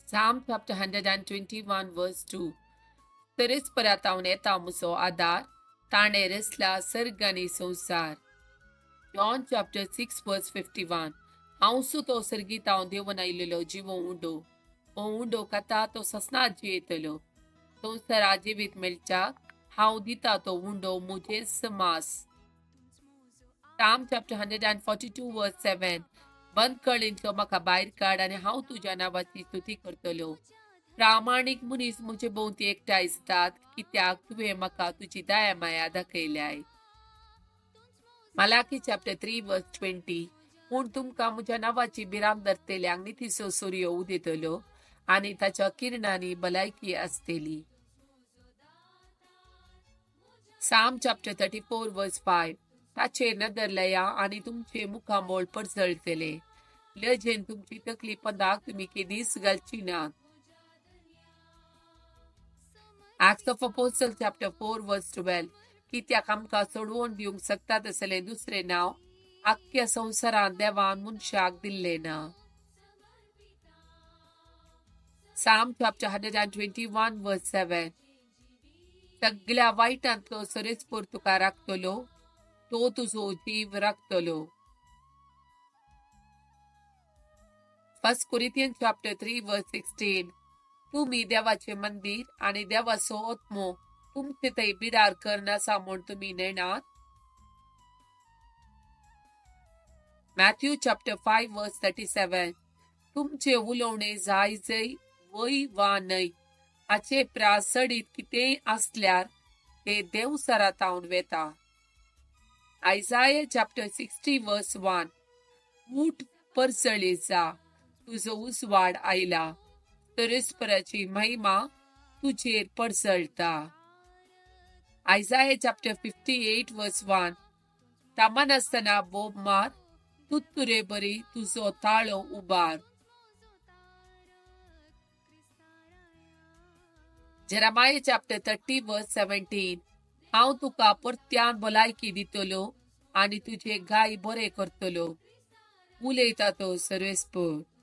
Psalm chapter 121 verse 2. तरेस्परातावन येता म्हजो आदार, ताणें रचला सर्ग आनी संवसार. John chapter 6 verse 51. हांव तो सर्गीतावन देवन आयिल्लो जिवो उंडो, हो उंडो खाता तो ससनात जियेतलो. संवसारा जिवीत मेळच्याक हांव दिता तो उंडो म्हजेच मास. Psalm chapter 142 verse 7. बंदखणींतलो म्हाका भायर काड आनी हांव तुज्या नांवाची स्तुती करतलो. प्रामाणीक मनीस म्हजे भोंवती एकठांय जातात, कित्याक तुवें म्हाका तुजी दया माया दाखयल्याय. Malachi chapter 3 verse 20. पूण तुमकां म्हज्या नांवाची भिरांत धरतल्यांक नितीचो सूर्य उदेतलो आनी ताच्या किरणांनी भलायकी आसतली. Psalm chapter 34 verse 5. ताचेर नदर लाया आनी तुमचे मुखामोळ परजळटले. लजेन तुमची तकली पंदाक तुमी केदीच घालची नात. Acts of Apostles chapter 4 verse 12. कित्याक आमकां सोडवून दिवंक शकता तसलें दुसरें नांव आख्ख्या संवसारांत देवान मनशाक दिल्लें ना. Psalm chapter 121 verse 7. सगळ्या वायटांतलो सरेस्पोर तुका राखतलो, तो तुजो जीव राखतलो. 1 Corinthians chapter 3 verse 16. तुमी देवाचे मंदिर आनी देवाचो आत्मो तुमचे थंय बिरार करनासा म्हूण तुमी नेणात. Matthew chapter 5 verse 37. तुमचे उलोवणे जाय जय वय वा न्हय हाचे प्रास चडीत कितेंय आसल्यार ते देवसरातावन वेता. Isaiah chapter 60 verse 1. ऊठ परजळी जा, तुजो उजवाड आयला, तरेस्पराची महिमा तुजेर परजळटा. Isaiah chapter 58 verse 1. तामानासतना बोब मार, तुत्तुरे बरी तुजो ताळो उबार. Jeremiah chapter 30 verse 17. हांव तुका परत्यान भलायकी दितलो आनी तुजे गाय बरे करतलो. उलयता तो सर्वेस्पर.